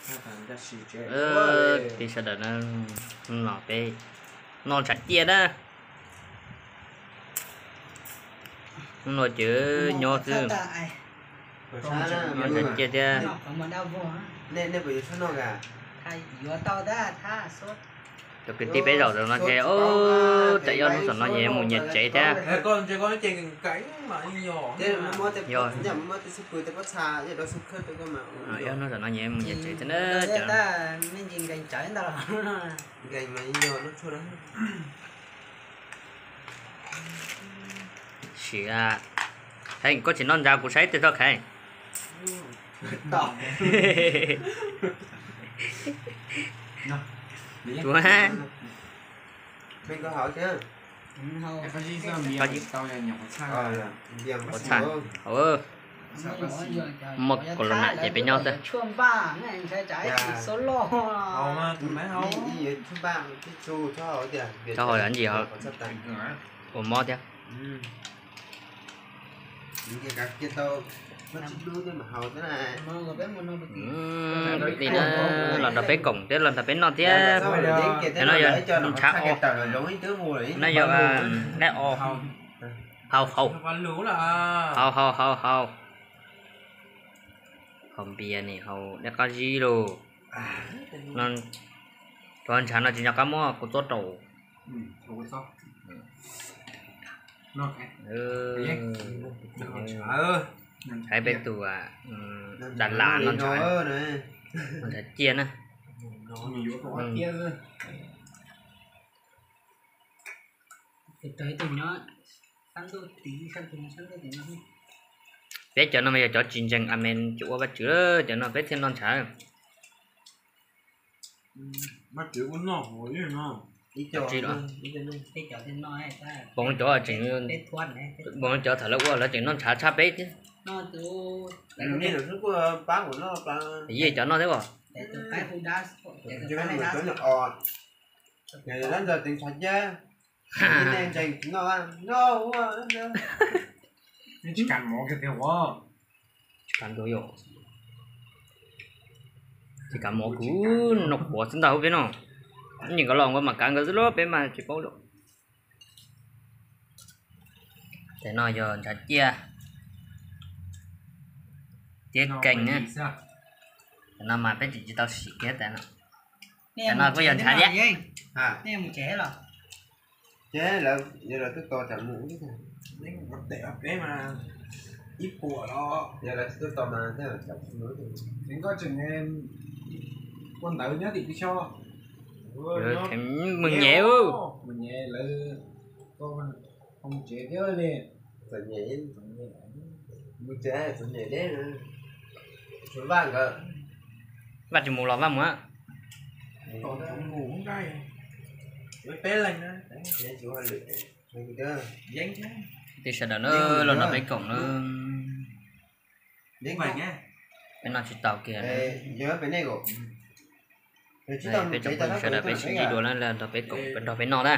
Kwv tij sawv daws na, no peb noj ntshav ciaj na. Hnub no ces nyob xwb, noj ntshav ciaj thiab. Cov kwv tij peb zaum no ces, tsam ib hnub tom no ces mus nyias tsev thiab. Ib hnub tom no ces mus nyias tsev thiab na. Sim, Kheev, koj tsis noj ntshav kuv saib twg txog Kheev. Muaj corona ces peb nyob xwb. Txhob haus ntsis, ua mob thiab. Li na, los nrog peb koom thiab los nrog peb noj thiab. Cov no yog ntshav, no yog dab o, haus, haus, haus, haus, haus, haus npias ne, haus dab qab zib lauj. Cov ntshav no tsis nco qab muab kuv txob rau. Ntshav peb tus Dalas no ntshav, ntshav ciaj na. Peb cov no mas yog cov tsis ntseeg amen tsis ua Vajtswv, cov no peb thiaj noj ntshav. Poov cov tseem, poov cov thaum lawv ua lawv tseem noj ntshav tshaj peb thiab. Yij cov noj thiab os. Tsis kam mov kiag tiag, tsis kam ntuj yom. Tsis kam mov kuv noj qhuav xwb ntag peb no. Nyeem nkawd los nkawd mam kav nkawd xwb lauj, peb mas tsis paub lauj. Tes no yog ntshav ciaj, tiab keeg na. Tes no mas peb tseem tsis tau sim kiag tes no. Tes no kuj yog ntshav thiab. Ces lawv, yog lawv twb tos tsam mus, ib puas los yog lawv twb tos mas, koj tseem ua ntawv nyob tim peb xyov. Mus nyem, mus nyem lawv, koj mus tsev thiab li. Mus tsev txom nyem deb, Vaj nkawd, Vaj tsis mus los Vaj mus. Tej sawv daws na, los nrog peb koom na. Peb noj tsis tau kiag. Peb cov phooj ywg sawv daws peb sib ntsib dua na, los nrog peb koom, nrog peb noj na.